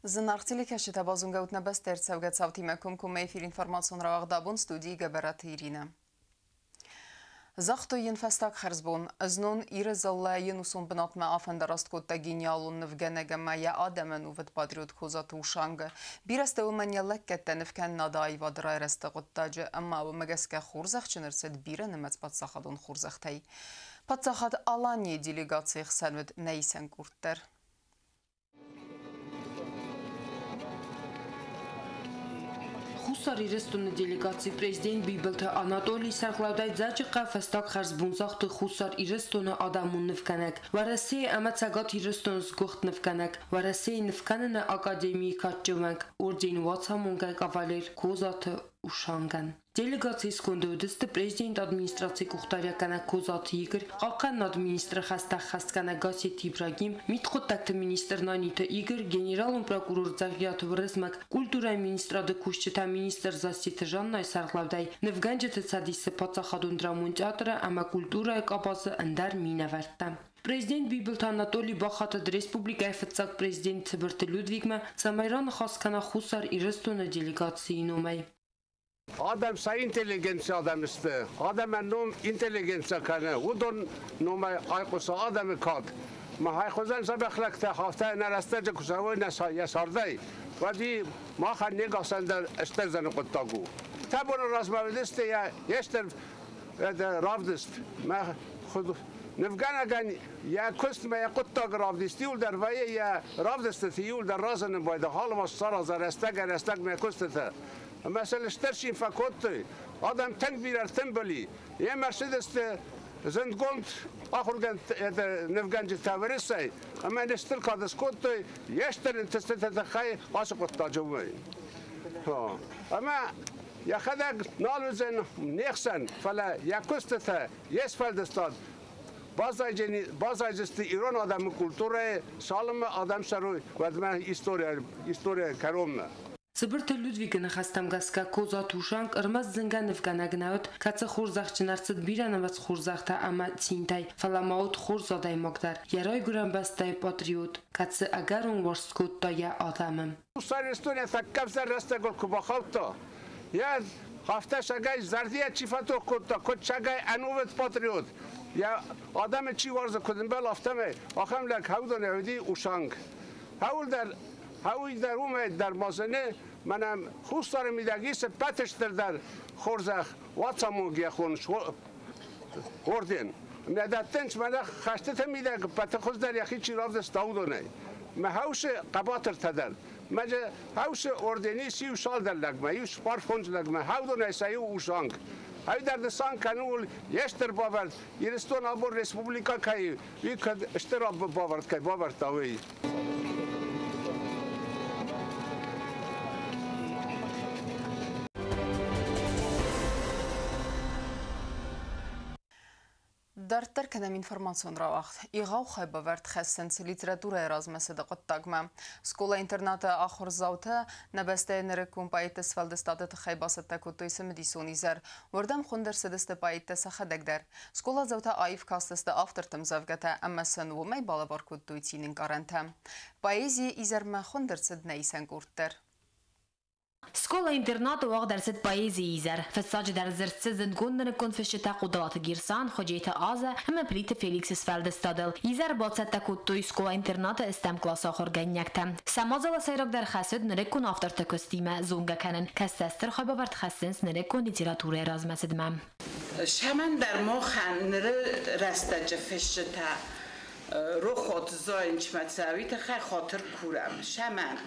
Зынаргъ телекӕсджытӕ, базонгӕ ут нӕ бӕстӕйы ӕрцӕугӕ цаутимӕ комкоммӕ эфир информацион рауагъд абон, студийы Гӕбӕраты Иринӕ. Загътой йын фӕстаг хӕрзбон. Знон Иры дзыллӕ ӕнусон бынатмӕ афӕндараст кодта гениалон нывгӕнӕг ӕмӕ йӕ адӕмӕн ӕнувыд патриот Козаты Ушангы. Бирӕ сты уымӕн йӕ лӕггӕдтӕ нывкӕнынады аивады райрӕзты хъуыддаджы ӕмӕ уымӕ гӕсгӕ хорзӕхджын ӕрцыд бирӕнымӕц паддзахадон хорзӕхтӕй. Паддзахад Аланийы делегацийы хсӕн уыд нӕ исӕн къорд дӕр. Хуссар Ирыстоны делегацийы президент Бибылты Анатолий сӕргълӕудӕй Дзӕуджыхъӕуы фӕстаг хӕрзбон загътой Хуссар Ирыстоны адӕмон нывгӕнӕг, Уӕрӕсейы ӕмӕ Цӕгат Ирыстоны сгуыхт нывгӕнӕг, Уӕрӕсейы нывкӕныны академийы кадджын уӕнг, орден Уацамонгӕ кавалер Козаты Ушангӕн. Делегацийы сконды уыдысты президент администрацийы къухдариуӕггӕнӕг Козаты Игорь, хъахъхъӕнынады министры хӕстӕ ӕххӕстгӕнӕг Гассеты Ибрагим, мидхъуыддӕгты министр Наниты Игорь, генералон прокурор Дзӕгъиаты Уырызмӕг, культурӕйы министрады кусджытӕ министр Зассеты Жаннайы сӕргълӕудӕй, нывгӕнджыты цӕдисы паддзахадон драмон театры ӕмӕ культурӕйы къабазы ӕндӕр минӕвӕрттӕ. Президент Бибылты Анатоли бахатыд республикӕйы фыццаг президент Цыбырты Людвигмӕ, цӕмӕй раныхас кӕна Хуссар Ирыстоны делегацийы номӕй. Адӕм сӕ интеллигенци адӕм сты. Адӕмӕн ном интеллигенция кӕны. Уыдон номӕй айхъуысы адӕмы кад. Махӕй хуызӕн дзӕбӕх лӕгтӕ афтӕ нӕ рӕстӕджы куы цӕуой нӕ йӕ цардӕй, уӕд махӕн не гасӕн дӕр стӕрдзӕны хъуыддаг у. Табоны размӕ уыдысты йӕ йе стыр равдыст. Мӕ нывгӕнӕгӕн йӕ куыстмӕ йӕ хъуыддаг равдыст иуылдӕр вӕййы йӕ равдыстыты иуылдӕр разынын байдайы алыварс сараза рӕстӕгӕй-рӕстӕгмӕ куыстытӕ. Ӕмӕ сыл стыр цин фӕкодтой. Адӕм тынг бирӕ ӕртымбыл и. Йемӕ ӕрцыдысты зындгонд ахуыргӕндтӕ, нывгӕнджытӕ Уырысӕй ӕмӕ йын стыр кад скодтой йе стыр ӕнтыстыты тыххӕй ацы хъуыддаджы уымӕй. Ӕмӕ йӕхӕдӕг нал уыдзӕн не хсӕн, фӕлӕ йӕ куыстытӕ, йе сфӕлдыстад баззайдзысты ирон адӕмы культурӕйы, цалынмӕ адӕм цӕрой, уӕдмӕ историйы кӕронмӕ. Цыбырты Людвигы ныхӕстӕм гӕсгӕ Козаты Ушанг ӕрмӕст зынгӕ нывгӕнӕг нӕ уыд, кӕцы хорзӕхджын ӕрцыд бирӕнымӕц хорзӕхтӕ ӕмӕ цинтӕй, фӕлӕ ма уыд хорз адӕймаг дӕр, йӕ райгуырӕн бӕстӕйы патриот, кӕцы ӕгӕрон уарзт кодта йӕ адӕмы. Хуссар Ирыстонӕн тӕккӕ ӕвзӕр рӕстӕгыл куы бахаудта, йӕ афтӕ сагӕй зӕрдийӕ чи фӕтох кодта, куыд сагӕй ӕнувыд патриот, йӕ адӕмы чи уарзы, куыд ӕмбӕл, афтӕмӕй ахӕм лӕг хӕудонӕй уыди Ушанг. Хӕуылдӕр Хӕуый дӕр уымӕй дӕр ма зыны, мӕнӕ Хуссары мидӕг ис ӕппӕты стырдӕр хорзӕх Уацамонгӕ орден. Мӕ дӕттынц мӕнӕ хӕстыты мидӕг ӕппӕты хуыздӕр йӕхи чи равдыста, уыдонӕй. Мӕ хӕусы хъӕбатыртӕ дӕр. Мӕ хӕусы орден ис иу цалдӕр лӕгмӕ, иу цыппар-фондз лӕгмӕ, хӕудонӕй сӕ иу Ушанг. Ӕй дӕр нысан кӕны ууыл йе стыр бавӕрд, Ирыстон абон республикӕ кӕй, уый кӕд стыр бавӕрд кӕй бавӕрдта, уый. Дарддӕр кӕнӕм информацион рауагъд. Егъау хайбавӕрд хӕссынц литературӕйы размӕцыды хъуыддагмӕ. Скъола-интернаты ахуырдзаутӕ нӕ бӕстӕйы нырыккон поэтты сфӕлдыстады тыххӕй бацӕттӕ кодтой цымыдисон изӕр. Уырдӕм хуынд ӕрцыдысты поэттӕ сӕхӕдӕг дӕр. Скъоладзаутӕ аив кастысты авторты ӕмдзӕвгӕтӕ ӕмӕ сын уымӕй балӕвар кодтой цины ӕнкъарӕнтӕ. Поэзийы изӕрмӕ хуынд ӕрцыд нӕ исӕн къорд дӕр. Скъола-интернаты уагъд ӕрцыд поэзийы изӕр. Фыццаджыдӕр дзырд цыд зындгонд нырыккон фысджытӕ Хъодалаты Герсан, Хуыджеты Азӕ ӕмӕ Плиты Феликсы сфӕлдыстадыл. Изӕр бацӕттӕ кодтой скъола-интернаты ӕстӕм къласы ахуыргӕнинӕгтӕ. Сӕ мадзалы сӕйрагдӕр хӕс уыд нырыккон авторты куыстимӕ зонгӕ кӕнын, кӕцы стыр хайбавӕрд хӕссынц нырыккон литературӕйы размӕцыдмӕ. Шӕмӕндӕр мохӕн ныры рӕстӕджы фысджытӕ рохуат зайынчмӕ цӕуы тыххӕй хатыр курӕм. Шӕмӕн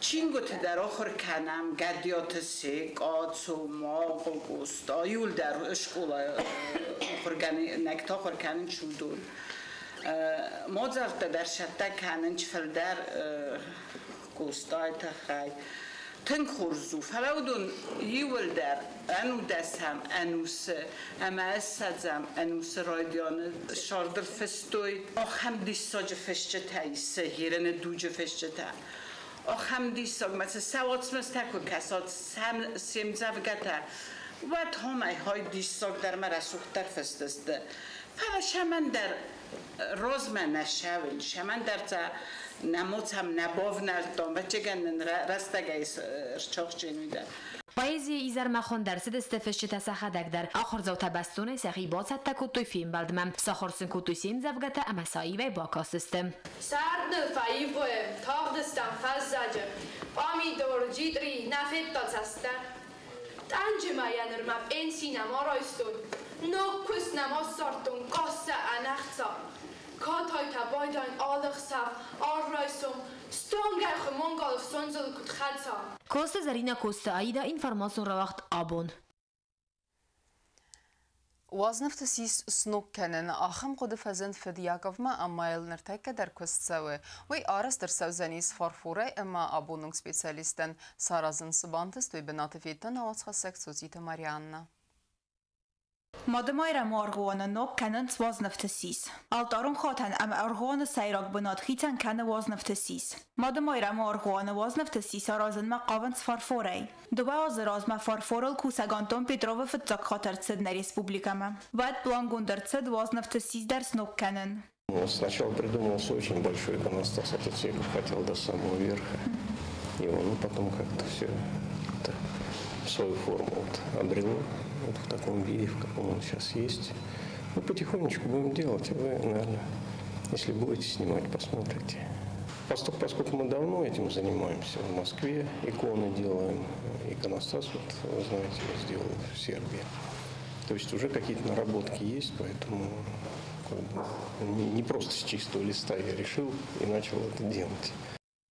чингуыты дӕр ахуыр кӕнӕм Гӕдиаты Секъа, Цомахъ, Къоста, иуылдӕр скъолайы ахуыргӕнинӕгтӕ ахуыр кӕнынц уыдон. Мадзӕлттӕ дӕр цӕттӕ кӕнынц фылдӕр Къостайы тыххӕй. Тынг хорз у, фӕлӕ уыдон иуылдӕр ӕнудӕсӕм ӕнусы ӕмӕ ссӕдзӕм ӕнусы райдианы сӕрдыл фыстой. Ахӕм диссаджы фысджытӕ ис Херены дуджы фысджытӕ. Ахӕм диссаг ма сӕ уацмыстӕ куы кӕсат, се мдзӕвгӕтӕ, уӕд хомӕй хай диссагдӕр мӕ рӕсугъддӕр фыст сты. Фӕлӕ сӕмӕндӕр размӕ нӕ цӕуын, сӕмӕндӕр Нӕ моцам нӕ бавнӕлдтам, ӕвӕццӕгӕн нын рӕстӕгӕй сцахджын уыдӕ. Поэзийы изӕрмӕ хуынд ӕрцыдысты фысджытӕ сӕхӕдӕг дӕр. Ахуырдзаутӕ бӕстонӕй сӕхи бацӕттӕ кодтой фембӕлдмӕ. Сахуыр сын кодтой се мдзӕвгӕтӕ ӕмӕ сӕ аивӕй бакастысты. Сӕрд ныл фӕивгъуыйы, тагъд стӕм фӕззӕджы. Пъамидор, джитъри нӕ федта цӕст дӕр. Тъӕнджы мӕйӕ нырмӕ пенси нӕма райстон. Ног куыст нӕма ссардтон, кассӕ ӕнӕхца. Катайтӕ байдайын алы хсӕв, алы райсом, стонгӕй хуымон галы фсондзыл куыд хӕца. Коцты Зӕринӕ, Коцты Аидӕ, информацион рауагъд «Абон». Уазнывты сис сног кӕнын ахӕм хъуыды фӕзынд фыд Яковмӕ ӕмӕ йыл ныртӕккӕ дӕр куыст цӕуы. Уый арӕзт ӕрцӕудзӕнис фарфорӕй ӕмӕ абононг специалисттӕн саразын цы бантыст, уый бынаты федта нӕ уацхӕссӕг Цоциты Марианнӕ. Мадымайрӕмы аргъуаны ног кӕнынц уазнывты сис. Алтъарон хатӕн ӕмӕ аргъуаны сӕйраг бынат хицӕн кӕны уазнывты сис. Мадымайрӕмы аргъуаны уазнывты сис аразынмӕ хъавынц фарфорӕй. Дыууӕ азы размӕ фарфорыл кусӕг Антон Петровы фыццаг хатт ӕрцыд нӕ республикӕмӕ. Уӕд плангонд ӕрцыд уазнывты сис дӕр сног кӕнын. Сначала придумался очень большой иконостас от отсеков, хотел до самого верха его, но потом как-то все это свою форму вот обрело, вот в таком виде, в каком он сейчас есть. Ну, потихонечку будем делать, а вы, наверное, если будете снимать, посмотрите. Поскольку мы давно этим занимаемся, в Москве иконы делаем, иконостас, вот, вы знаете, я сделал в Сербии. То есть уже какие-то наработки есть, поэтому как бы не просто с чистого листа я решил и начал это делать.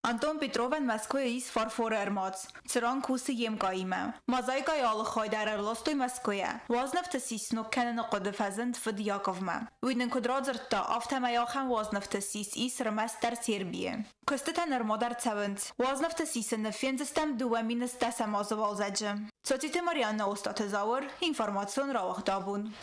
Антон Петровӕн Мӕскуыйы ис фарфоры ӕрмадз, цыран кусы йе мкъаимӕ. Мозаикӕйы алы хай дӕр ӕрластой Мӕскуыйӕ. Уазнывты сис сног кӕныны хъуыды фӕзынд фыд Яковмӕ. Уый нын куыд радзырдта, афтӕмӕй ахӕм уазнывты сис ис ӕрмӕстдӕр Сербийы. Куыстытӕ нырма дӕр цӕуынц. Уазнывты сисы ныв фендзыстӕм 2010 азы уалдзӕджы. Цоциты Марианнӕ, Остъаты Зауыр, информацион рауагъд «Абон».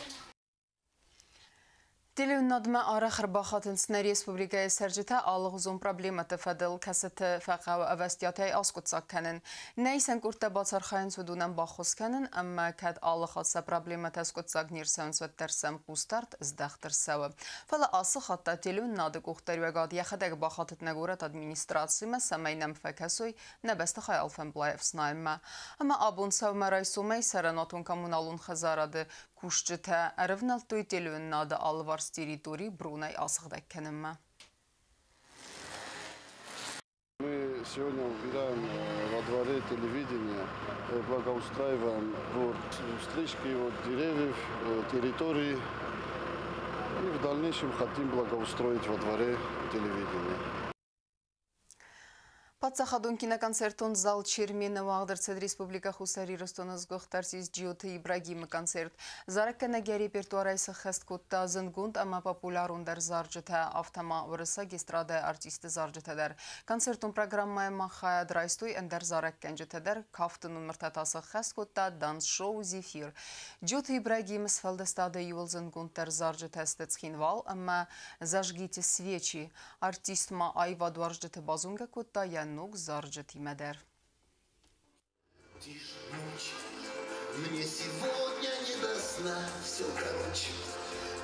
Телеуынынадмӕ арӕх ӕрбахатынц нӕ республикӕйы цӕрджытӕ алыгъуызон проблемӕты фӕдыл, кӕцыты фӕхъӕуы ӕвӕстиатӕй аскъуыддзаг кӕнын. Нӕ исӕн къордтӕ бацархайынц уыдонӕн баххуыс кӕнын ӕмӕ кӕд алы хатт сӕ проблемӕтӕ скъуыддзаг не рцӕуынц, уӕддӕр сӕм хъусдард здӕхт ӕрцӕуы. Фӕлӕ ацы хатт та телеуынынады къухдариуӕгад йӕхӕдӕг бахатыд нӕ горӕты администрацимӕ, цӕмӕй нӕм фӕкӕсой нӕ бӕстыхай алфӕмблай ӕфснайынмӕ. Ӕмӕ абон сӕумӕрайсомӕй цӕрӕнуатон-коммуналон хӕдзарады кусджытӕ ӕрывнӕлдтой телеуынынады алыварс территори бронӕй асыгъдӕг кӕнынмӕ. Мы сегодня убираем во дворе телевидения, благоустраиваем двор, стрижки вот деревьев, территории. И в дальнейшем хотим благоустроить во дворе телевидение. Паддзахадон киноконцертон зал Чермены уагъд ӕрцыд Республикӕ Хуссар Ирыстоны сгуыхт артист Джиоты Ибрагимы концерт. Зарӕггӕнӕг йӕ репертуарӕй сӕххӕст кодта зындгонд ӕмӕ популярондӕр зарджытӕ, афтӕ ма уырыссаг эстрадӕйы артистты зарджытӕ дӕр. Концертон программӕйы ма хайад райстой ӕндӕр зарӕггӕнджытӕ дӕр, кафты номыртӕ та сӕххӕст кодта данс-шоу «Зефир». Джиоты Ибрагимы сфӕлдыстады иууыл зындгонддӕр зарджытӕ сты Цхинвал ӕмӕ «Зажгите свечи». Артист ма аивадуарзджыты базонгӕ кодта йӕ ног зарджытимӕ дӕр. Тише ночь, мне сегодня не до сна, все короче.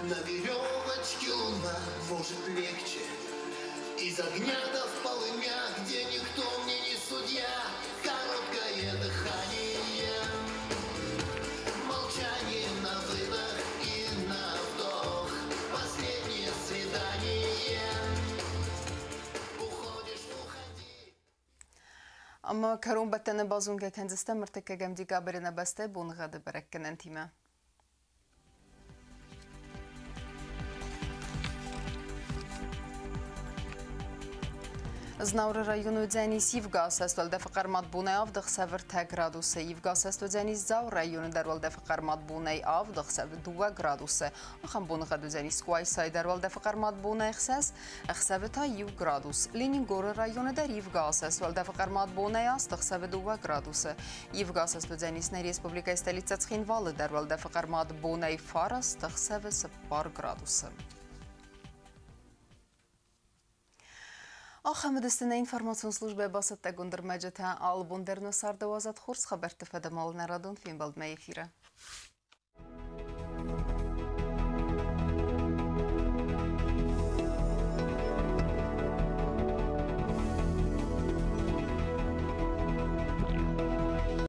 На веревочке луна, может легче. Из огня до в полымя, где никто мне не судья. Короткое дыхание, молчание на выдох и на вдох. Последнее свидание. Уходишь, уходи. Ӕмӕ кӕронбӕттӕны базонгӕ кӕндзыстӕм ӕртыккӕгӕм декабры нӕ бӕстӕйы боныгъӕды бӕрӕггӕнӕнтимӕ. Знауыры районы уыдзӕнис ивгӕ асӕст, уӕлдӕфы хъӕрмад бонӕй 7 ӕхсӕвы 3 градусы. Ивгӕ асӕст уыдзӕнис Дзауы районы дӕр, уӕлдӕфы хъӕрмад бонӕй 7 ӕхсӕвы 2 градусы. Ахӕм боныгъӕд уыдзӕнис Къуайсайы дӕр, уӕлдӕфы хъӕрмад бонӕй 6, ӕхсӕвы та 1 градус. Ленингоры районы дӕр ивгӕ асӕст, уӕлдӕфы хъӕрмад бонӕй 8 ӕхсӕвы 2 градусы. Ивгӕ асӕст уыдзӕнис нӕ республикӕйы столицӕ Цхинвалы дӕр, уӕлдӕфы хъӕрмад бонӕй 9, ӕхсӕвы 4 градусы. Ахӕм уыдысты нӕ информацион службӕйы бацӕттӕгонд ӕрмӕджытӕ. Алы бон дӕр нӕ царды уадзӕд хорз хабӕртты фӕдыл нӕ радон фембӕлдмӕ эфиры.